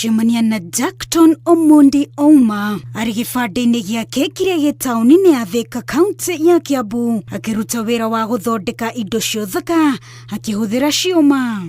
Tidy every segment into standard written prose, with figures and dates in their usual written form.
Twacemania na Jackton Omondi Ouma arĩ gĩbanda-inĩ gĩake kĩrĩa gĩ taũni-inĩ ya Thika, kaunti ya Kiambu, akĩruta wĩra wa gũthondeka indo cia ũthaka akĩhũthĩra ciũma.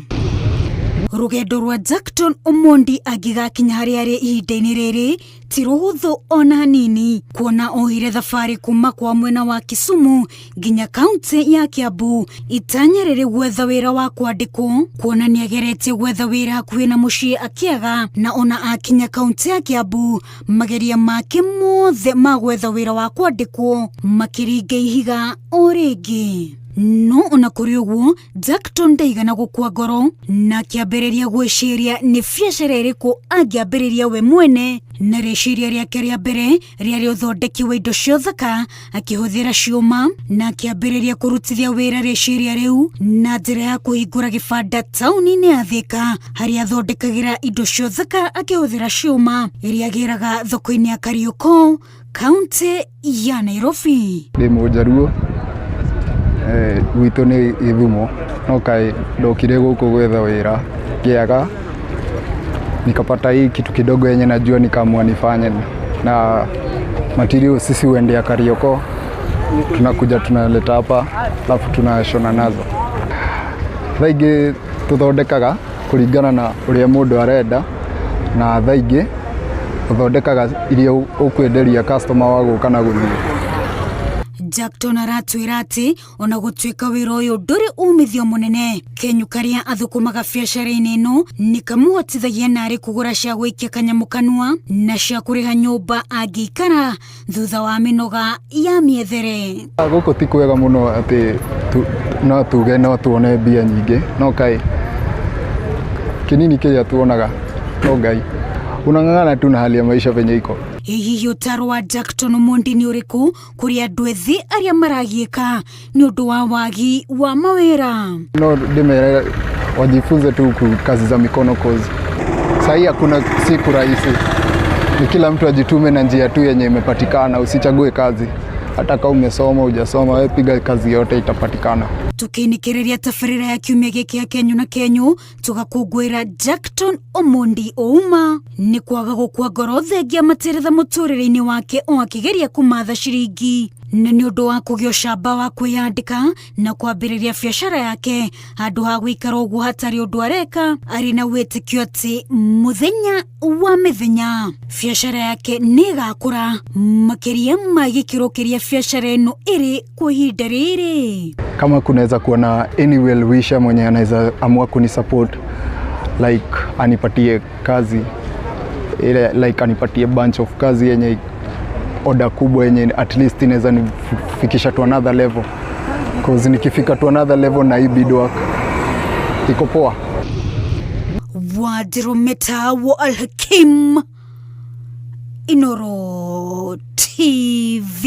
Rũgendo rwa Jackton Omondi angĩgakinya harĩa arĩ ihinda-inĩ rĩrĩ ti rũhũthũ ona hanini, kuona ohire thabarĩ kuma kwa mwena wa Kisumu nginya kaunti ya Kiambu itanya rĩrĩ gwetha wĩra wa kwandĩkwo, kuona nĩageretie gwetha wĩra hakuhĩ na mũciĩ akĩaga, na ona akinya kaunti ya Kiambu mageria make mothe ma gwetha wĩra wa kwandĩkwo makĩringa ihiga o rĩngĩ. No ona kũrĩ ũguo, Jackton ndaigana gũkua ngoro na akĩambĩrĩria gwĩciria nĩ biacara ĩrĩkũ angĩambĩrĩria we mwene, na rĩciria rĩake rĩa mbere rĩarĩ ũthondeki wa indo cia ũthaka akĩhũthĩra ciũma, na akĩambĩrĩria kũrutithia wĩra rĩciria rĩu na njĩra ya kũhingũra gĩbanda taũni-inĩ ya Thika harĩa athondekagĩra indo cia ũthaka akĩhũthĩra ciũma iria agĩraga thoko-inĩ ya Kariokor, kaunti ya Nairobi. Ndĩ mũnjaruo, gwitũ nĩ Gĩthumo, no kaĩ ndokire gũkũ gwetha wĩra ngĩaga, nikapata hii kitu kidogo yenye najua nikaamua nifanye, na material sisi huendea Kariokor, tunakuja tunaleta hapa alafu tunashona nazo. Thaa ingĩ tũthondekaga kũringana na ũrĩa mũndũ arenda, na thaa ingĩ ũthondekaga iria ũkwenderia customer wa gũka na gũthiĩ. Jackton aratwĩra atĩ ona gũtuĩka wĩra ũyũ ndũrĩ umithio mũnene, kenyu karĩa athũkũmaga biacara-inĩ ĩno nĩ kamũhotithagia narĩ kũgũra cia gũikia kanyamũ kanua na cia kũrĩha nyũmba angĩikara thutha wa mĩnoga ya mĩethere. Gũkũ ti kwega mũno atĩ no tuge no tuone mbia nyingĩ, no kaĩ kĩnini kĩrĩa tuonaga no Ngai unang'ang'ana tu na hali ya maisha venye iko. Ĩ hihi ũtaaro wa Jackton Omondi nĩ ũrĩkũ kũrĩ andũ ethĩ arĩa maragiĩka nĩ ũndũ wa wagi wa mawĩra? No ndĩmere wajifunze tu kazi za mikono, cause sahii hakuna siku rahisi, ni kila mtu ajitume na njia tu yenye imepatikana, usichague kazi hata kama umesoma hujasoma, wewe piga kazi yote itapatikana. Tukĩinĩkĩrĩria tabarĩra ya kiumia gĩkĩ ya Kenyu na Kenyu, tũgakũngũĩra Jackton Omondi Ouma nĩ kwaga gũkua ngoro thengia materetha mũtũrĩre-inĩ wake o akĩgeria kũmatha ciringi, na nĩ ũndũ wa kũgĩa ũcamba wa kwĩyandĩka na kwambĩrĩria biacara yake handũ ha gũikara ũguo hatarĩ ũndũ areka, arĩ na wĩtĩkio atĩ mũthenya wa mĩthenya biacara yake nĩ ĩgakũra makĩria ma gĩkĩro kĩrĩa biacara ĩno ĩrĩ kwa ihinda rĩrĩ. Kama kunaweza kuwa na any well wisher mwenye anaweza amua kunisupport, like anipatie kazi ile, like anipatie bunch of kazi yenye order kubwa yenye at least inaweza nifikisha to another level, cause nikifika to another level na hii beadwork iko poa. Wadirometa wa Alhakim, Inoro TV.